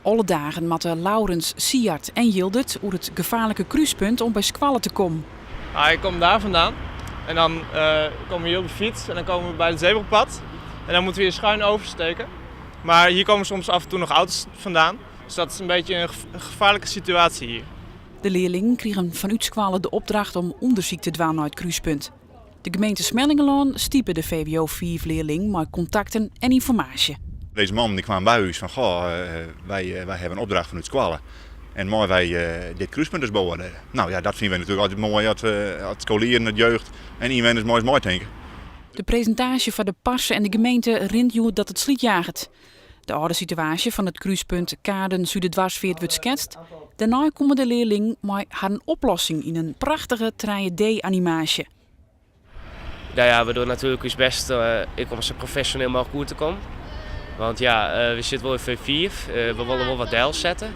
Alle dagen moatte Laurens, Siart en Jildert oer it gefaarlike krúspunt om by skoalle te kommen. Ah, ik kom daar vandaan en dan komen we hier op de fiets en dan komen we bij het zebrapad. En dan moeten we hier schuin oversteken. Maar hier komen soms af en toe nog auto's vandaan. Dus dat is een beetje een gevaarlijke situatie hier. De learlingen krigen fanút skoalle de opdracht om ûndersyk te dwaan nei it krúspunt. De gemeente Smellingerlân stipe de VWO 5 learlingen mei kontakten en ynformaasje. Deze man die kwam by ús fan, goh, wy hawwe in opdracht fanút skoalle en meie wy dit krúspunt dus beoardielje? Nou ja, dat fine wy natuerlik altyd moai as skolieren, de jeugd en ynwenners mei ús meitinke. De presintaasje foar de parse en de gemeente rint hjoed dat it slydjaget. De âlde situaasje fan it krúspunt Kaden-Suderdwarsfeart wurdt sketst. Dêrnei komme de learlingen mei harren oplossing yn in prachtige 3D-animaasje. Nou ja, we dogge natuerlik ús bêst ek om sa profesjoneel mooglik oer te kommen. Want ja, we sitte wol yn V5, we wolle wol wat delsette.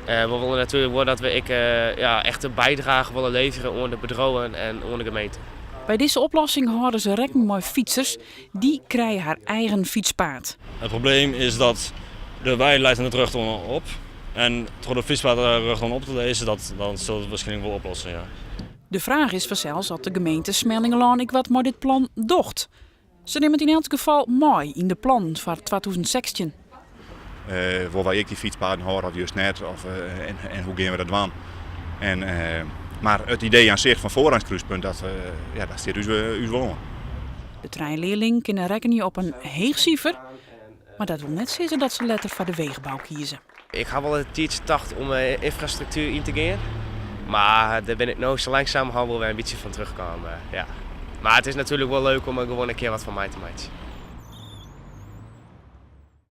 We wolle natuerlik wol dat we ek ja, echt in bydrage wolle leverje oan de bedriuwen en oan de gemeente. By dizze oplossing hâlde se rekken mei fytsers. Dy krije har eigen fytspaad. It probleem is dat de wei leit net rjochtoan op en troch de fytspaad rjochtoan op te lizzen, dat dan sil it wierskynlik wol oplosse, ja. De fraach is fansels oft de gemeente Smellingerlân ek wat mei dit plan docht. Se nimme it yn elts gefal mei yn de plannen foar 2016. Wolle wy ek dy fytspaden hâlde of just net? Of, en hoe gean we dat dwaan? En, mar it idee oan sich fan foarrangskrúspunt, dat, ja, dat stiet ús, ús wol oan. De trije learlingen kinne rekkenje op in heech sifer, mar dat wol net sizze dat se letter foar de wegebou kieze. Ik ha wol in tiidsje tocht om ynfrastruktuer yn te gean, mar dêr bin ik no sa langsumerhân wol wer in bytsje fan terugkaam. Ja. Mar it is natuerlik wol leuk om der gewoan in kear wat fan mei te meitsjen.